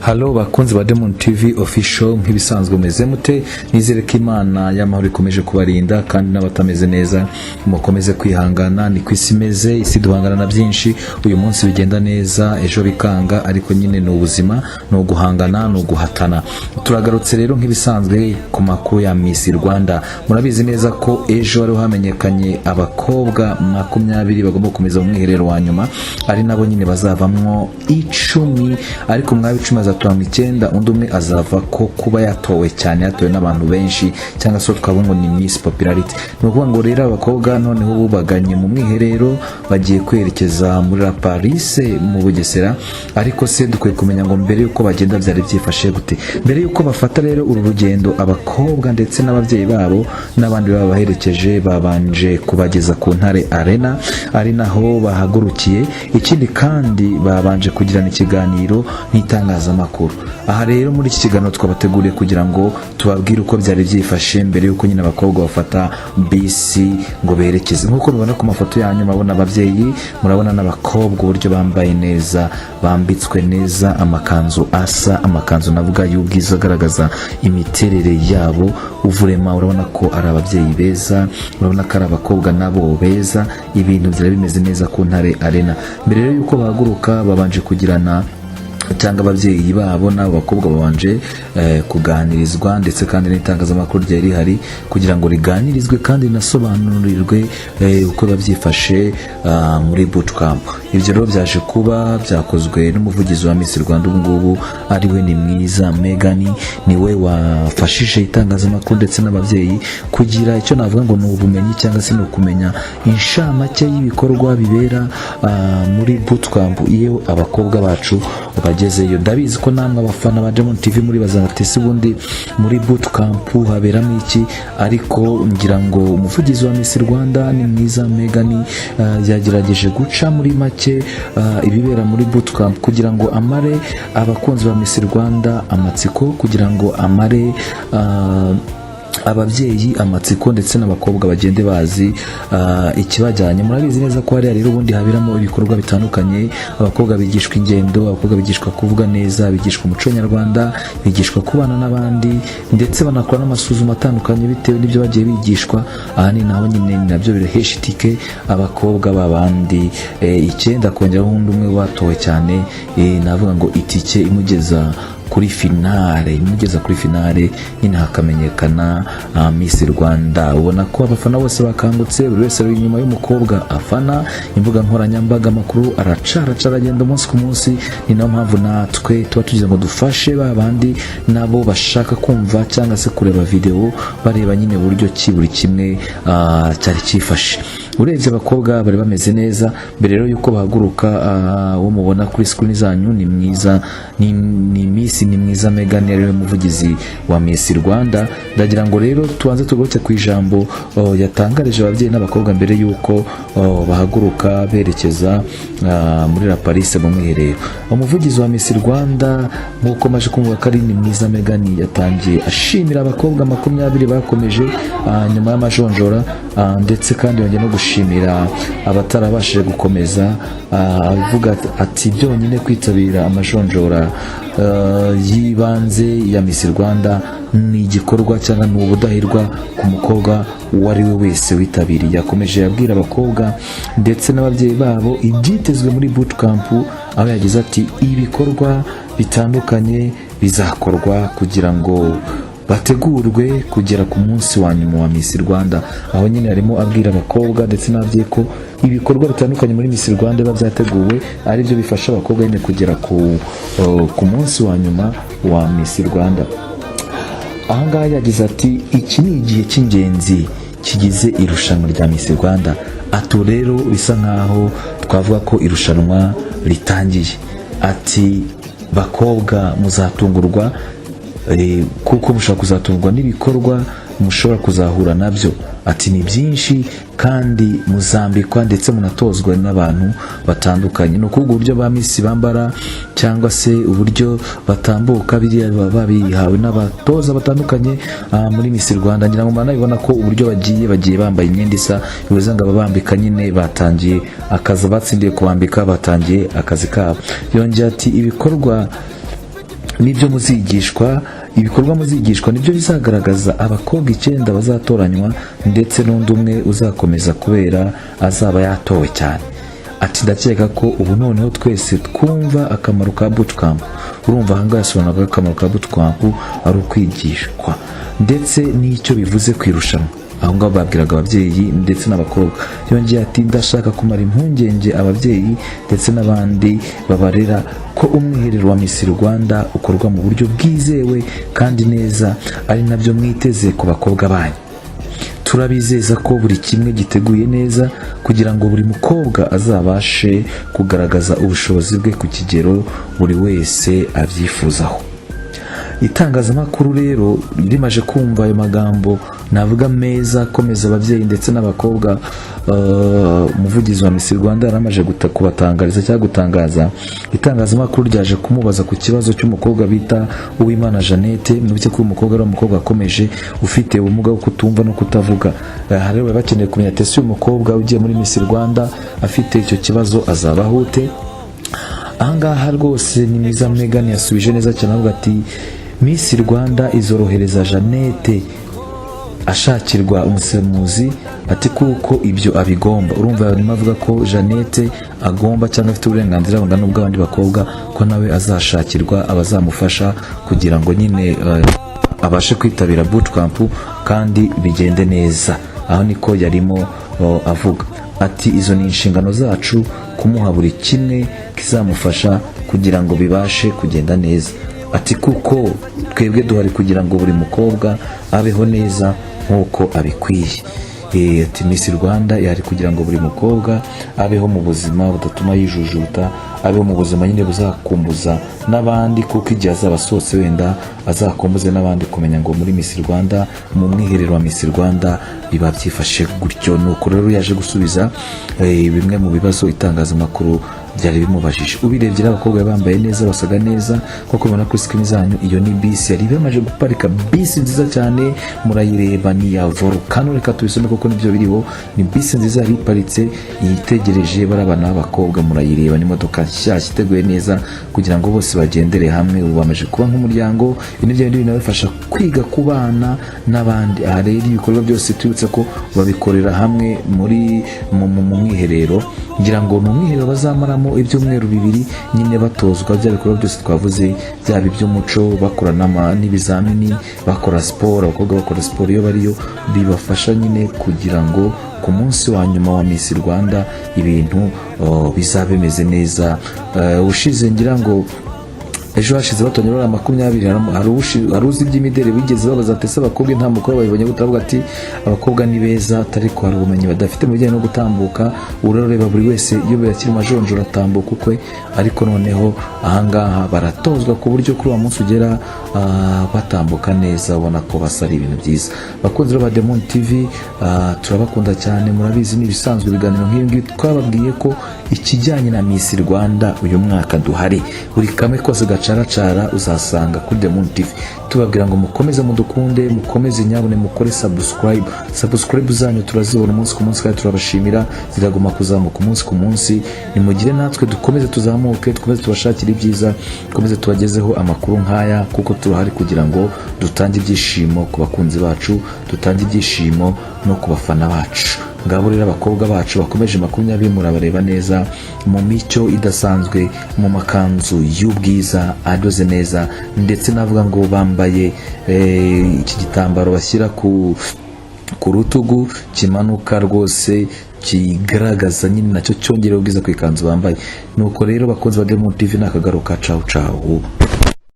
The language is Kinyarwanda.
Halo bakunzi ba Demon TV Official, nk'ibisanzwe mumeze mute? Nizere ko Imana y'amahoro ikomeje kubarinda, kandi n'abatameze neza mukomeze kwihangana. Ni ku isi imeze, isi duhangana na byinshi. Uyu munsi bigenda neza, ejo bikanga, ariko nyine ni ubuzima, ni uguhangana, ni uguhatana. Turagarutse rero nk'ibisanzwe ku makuru ya Miss Rwanda. Murabizi neza ko ejo hariho hamenyekanye abakobwa 20 bagomba gukomeza mu mwiherero wa nyuma, ari nabo nyine bazavamwo 10, ariko mwaba 10 azatoranywa icyenda, undi umwe azava ko kuba yatowe cyane, yatowe n'abantu benshi, cyangwa se twavuga ngo ni Miss Popularity. Ni ukuvuga ngo rero abakobwa noneho ubu baganye mu mwiherero, bagiye kwerekeza muri La Palisse mu Bugesera. Ariko se dukwiye kumenya ngo mbere y'uko bagenda byari byifashe gute? Mbere y'uko bafata rero uru rugendo, abakobwa ndetse n'ababyeyi babo n'abandi babaherekeje babanje kubageza ku Ntare Arena, ari naho bahagurukiye. Ikindi kandi babanje kugirana ikiganiro n'itangazamakuru. Aha rero muri iki kiganiro twabateguriye kugira ngo tubabwire uko byari byifashe mbere y'uko nyine abakobwa bafata bisi ngo berekeze. Nk'uko mubibona ku mafoto yanyu, murabona ababyeyi, murabona n'abakobwa uburyo bambaye neza, bambitswe neza, amakanzu asa, amakanzu navuga y'ubwiza agaragaza imiterere yabo. Uvurema urabona ko ari ababyeyi beza, urabona ko ari abakobwa nabo beza. Ibintu byari bimeze neza ku Ntare Arena. Mbere rero y'uko bahaguruka, babanje kugirana, cyangwa ababyeyi babo n'abo bakobwa babanje kuganirizwa, ndetse kandi n'itangazamakuru ryari rihari kugira ngo riganirizwe kandi rinasobanurirwe uko biba byifashe muri bootcamp. Ibyo rero byaje kuba byakozwe n'umuvugizi wa Miss Rwanda ubu ngubu, ari we Nimwiza Meghan. Niwe wafashije itangazamakuru ndetse n'ababyeyi kugira icyo navuga ngo ni ubumenyi, cyangwa se ni ukumenya inshamake y'ibikorwa bibera muri bootcamp iyo abakobwa bacu bagezeyo. Ndabizi ko namwe abafana ba Demon TV muri baza ati: "Ese ubundi muri bootcamp haberamo iki?" Ariko ngira ngo umuvugizi wa Miss Rwanda Nimwiza Meghan yagerageje guca muri make ibibera muri bootcamp kugira ngo amare abakunzi ba Miss Rwanda amatsiko, kugira ngo amare ababyeyi amatsiko, ndetse n'abakobwa bagende bazi ikibajyanye. Murabizi neza ko hariya rero ubundi haberamo ibikorwa bitandukanye. Abakobwa bigishwa ingendo, abakobwa bigishwa kuvuga neza, bigishwa umuco nyarwanda, bigishwa kubana n'abandi, ndetse banakora n'amasuzuma atandukanye bitewe n'ibyo bagiye bigishwa. Aha ni naho nyine ni nabyo birahesha itike abakobwa babandi icyenda, kongeraho undi umwe watowe cyane, navuga ngo itike imugeza kuri finale, imugeza kuri finale nyine hakamenyekana Miss Rwanda. Ubona ko abafana bose bakangutse, buri wese ari inyuma y'umukobwa afana. Imbuga nkoranyambaga, amakuru aracaraca, aragenda umunsi ku munsi. Ni nayo mpamvu natwe tuba tugira ngo dufashe ba bandi nabo bashaka kumva cyangwa se kureba video, bareba nyine buryo ki buri kimwe cyari cyifashe. Urebye abakobwa bari bameze neza. Mbere rero yuko bahaguruka, uwo mubona kuri screen zanyu ni mwiza, ni Miss Nimwiza Meghan, ariwe muvugizi wa Miss Rwanda. Ndagira ngo rero tubanze tugaruke ku ijambo yatangarije ababyeyi n'abakobwa mbere yuko bahaguruka berekeza muri La Palisse mu mwiherero. Umuvugizi wa Miss Rwanda, nk'uko maje kumva ko ari Nimwiza Meghan, yatangiye ashimira abakobwa 20 bakomeje nyuma y'amajonjora, ndetse kandi yongeye no gushimira abatarabashije gukomeza, avuga ati: "Byonyine kwitabira amajonjora y'ibanze ya Miss Rwanda ni igikorwa cyangwa ni ubudahirwa ku mukobwa uwo ari we wese witabiriye." Yakomeje abwira abakobwa ndetse n'ababyeyi babo ibyitezwe muri bootcamp, aho yagize ati: "Ibikorwa bitandukanye bizakorwa kugira ngo bategurwe kugera ku munsi wa nyuma wa Miss Rwanda." Aho nyine harimo abwira abakobwa ndetse n'ababyeyi ko ibikorwa bitandukanye muri Miss Rwanda biba byateguwe, ari byo bifasha abakobwa nyine kugera ku munsi wa nyuma wa Miss Rwanda. Ahangaha yagize ati: "Iki ni igihe cy'ingenzi kigize irushanwa rya Miss Rwanda." Ati: "Rero bisa nkaho twavuga ko irushanwa ritangiye." Ati: "Bakobwa, muzatungurwa, kuko mushobora kuzatungurwa n'ibikorwa mushobora kuzahura nabyo." Ati: "Ni byinshi kandi muzambikwa ndetse munatozwa n'abantu batandukanye." Ni ukuvuga uburyo ba Miss bambara cyangwa se uburyo batambuka, biriya baba babihawe n'abatoza batandukanye muri Miss Rwanda. Ngira ngo muranabibona ko uburyo bagiye bambaye imyenda isa, bivuze ngo ababambika nyine batangiye akazi, batsindiye kubambika batangiye akazi kabo. Yongeye ati: "Ibikorwa Nibyo muzigishwa, ibikorwa muzigishwa nibyo bizagaragaza abakobwa 9 bazatoranywa, ndetse n'undi umwe uzakomeza kubera azaba yatowe cyane. Ati: "Ndakeka ko ubu noneho twese twumva akamaro ka bootcamp." Urumva ahangaha yasobanuraga akamaro ka bootcamp ari ukwigishwa ndetse n'icyo bivuze ku irushanwa. Aho ngaho babwiraga ababyeyi ndetse n'abakobwa. Yongeye ati: "Ndashaka kumara impungenge ababyeyi ndetse n'abandi babarera ko umwiherero wa Miss Rwanda ukorwa mu buryo bwizewe kandi neza, ari nabyo mwiteze ku bakobwa banyu. Turabizeza ko buri kimwe giteguye neza kugira ngo buri mukobwa azabashe kugaragaza ubushobozi bwe ku kigero buri wese abyifuzaho." Itangazamakuru rero rimaje kumva ayo magambo navuga meza akomeza ababyeyi ndetse n'abakobwa, umuvugizi wa Miss Rwanda yaramaje kubatangariza cyangwa gutangaza, itangazamakuru ryaje kumubaza ku kibazo cy'umukobwa bita Uwimana Jeannette. Mwibuke ko uyu mukobwa ari umukobwa akomeje ufite ubumuga bwo kutumva no kutavuga. Aha rero bari bakeneye kumenya ati: "Ese uyu mukobwa ugiye muri Miss Rwanda afite icyo kibazo azabaho ute?" Ahangaha rwose ni mwiza. Megan yasubije neza cyane avuga ati: "Miss Rwanda izorohereza Jeannette ashakirwa umusemuzi," ati "kuko ibyo abigomba." Urumva arimo avuga ko Jeannette agomba cyangwa afite uburenganzira bungana n'ubw'abandi bakobwa, ko nawe azashakirwa abazamufasha kugira ngo nyine abashe kwitabira bootcamp kandi bigende neza. Aho niko yarimo avuga ati: "Izo ni inshingano zacu kumuha buri kimwe kizamufasha kugira ngo bibashe kugenda neza," ati "kuko twebwe duhari kugira ngo buri mukobwa abeho neza nk'uko abikwiye." Ati: "Miss Rwanda ihari kugira ngo buri mukobwa abeho mu buzima budatuma yijujuta, abeho mu buzima nyine buzakumbuza n'abandi, kuko igihe azaba asohotse wenda azakumbuze n'abandi kumenya ngo muri Miss Rwanda, mu mwiherero wa Miss Rwanda biba byifashe gutyo." Nuko rero yaje gusubiza bimwe mu bibazo itangazamakuru byari bimubajije. Ubirebye rero, abakobwa bari bambaye neza, basaga neza nk'uko mubibona kuri screen zanyu. Iyo ni bisi yari bamaze guparika, bisi nziza cyane, murayireba, ni ya Volcano. Reka tubisome kuko nibyo biriho. Ni bisi nziza yari iparitse yitegereje bari abana b'abakobwa. Murayireba, ni imodoka nshyashya iteguye neza kugira ngo bose bagendere hamwe. Ubu bamaze kuba nk'umuryango. Ibi ni bya bindi binabafasha kwiga kubana n'abandi. Aha rero ibikorwa byose tubibutsa ko babikorera hamwe muri mu mwiherero. Ngira ngo ni umwiherero bazamaramo ibyumweru 2 nyine batozwa bya bikorwa byose twavuze, byaba iby'umuco, bakora n'ibizamini, bakora siporo. Abakobwa bakora siporo iyo bariyo, bibafasha nyine kugira ngo ku munsi wa nyuma wa Miss Rwanda ibintu bizabe bimeze neza. Ushize ngira ngo ejo hashize batonye bariya 20, hari uzi iby'imideli bigeze babaza ati: "Ese abakobwa nta mukobwa babibonye gute?" Aravuga ati: "Abakobwa ni beza, ariko hari ubumenyi badafite mu bijyanye no gutambuka." Urareba buri wese iyo yakiri majonjora atambuka ukwe, ariko noneho ahangaha baratozwa ku buryo kuri uwo munsi ugera batambuka neza, ubona ko basa, ari ibintu byiza. Bakunzi rero ba Demon TV, turabakunda cyane, murabizi, ni ibisanzwe ibiganiro nk'ibi ngibi. Twababwiye ko ikijyanye na Miss Rwanda uyu mwaka duhari, buri kamwe kose gacaracara uzasanga kuri Demon TV. Tubabwira ngo mukomeze mudukunde, mukomeze nyabune mukore subscribe. Subscribe zanyu turazibona umunsi ku munsi kandi turabashimira, ziraguma kuzamuka umunsi ku munsi. Nimugire natwe dukomeze tuzamuke, dukomeze tubashakire ibyiza, dukomeze tubagezeho amakuru nk'aya, kuko turahari kugira ngo dutange ibyishimo ku bakunzi bacu, dutange ibyishimo no ku bafana bacu. Ngabo rero abakobwa bacu bakomeje 20, murabareba neza mu mico idasanzwe, mu makanzu y'ubwiza adoze neza, ndetse navuga ngo bambaye iki gitambaro bashyira ku rutugu kimanuka rwose, kigaragaza nyine nacyo cyongerera ubwiza ku ikanzu bambaye. Nuko rero bakunzi ba Demon TV, nakagaruka. Cawu cawu.